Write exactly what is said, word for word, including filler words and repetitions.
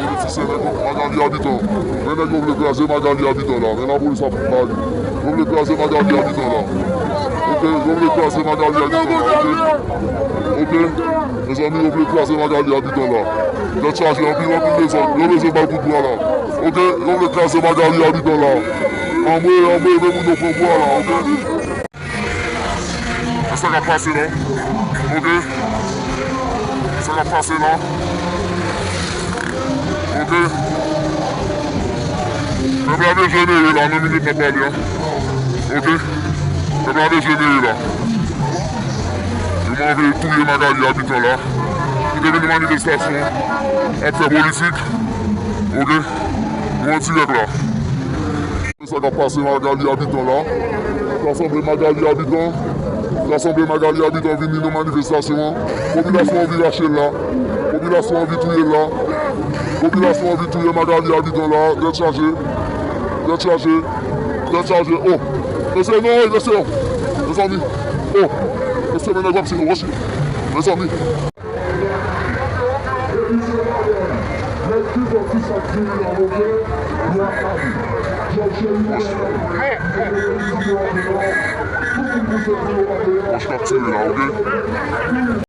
Politisyen, nèg Magalie Habitant. Men nèg yo vle kraze Magalie Habitant la. Men lapolis ap bay. Yo vle kraze Magalie Habitant la. Oke, yo vle kraze Magalie Habitant la. Oke. Oke. Mezanmi, yo vle kraze Magalie Habitant la. Tèt chaje, anpil, anpil dezòd. Yo bezwen bay kout bwa la. Oke, yo vle kraze Magalie Habitant la. Anmwe, anmwe, men moun yo pran bwa la, oke? E sa k ap pase la. Oke? Sa k ap pase la. Oke? Pèp la dejenere la, nan minit n ap pale a. Oke? Pèp la dejenere la. Yo anvi touye Magalie Habitant la. Li te vin nan manifestasyon ap fè politik. Oke? Nou an dirèk la. Sa k ap pase Magalie Habitant la. Rasanble Magalie Habitant. Rasanble Magalie Habitant vini nan manifestasyon an. Popilasyon an anvi rache l la. Popilasyon an anvi touye l la. Popilasyon an anvi touye Magalie Habitant la. Tèt chaje. Tèt chaje. Tèt chaje. Oh! Mesye, non, mesye. Mezanmi. Oh! Mesye, men nèg ap tire wòch. Mezanmi. Wòch k ap tire la, oke?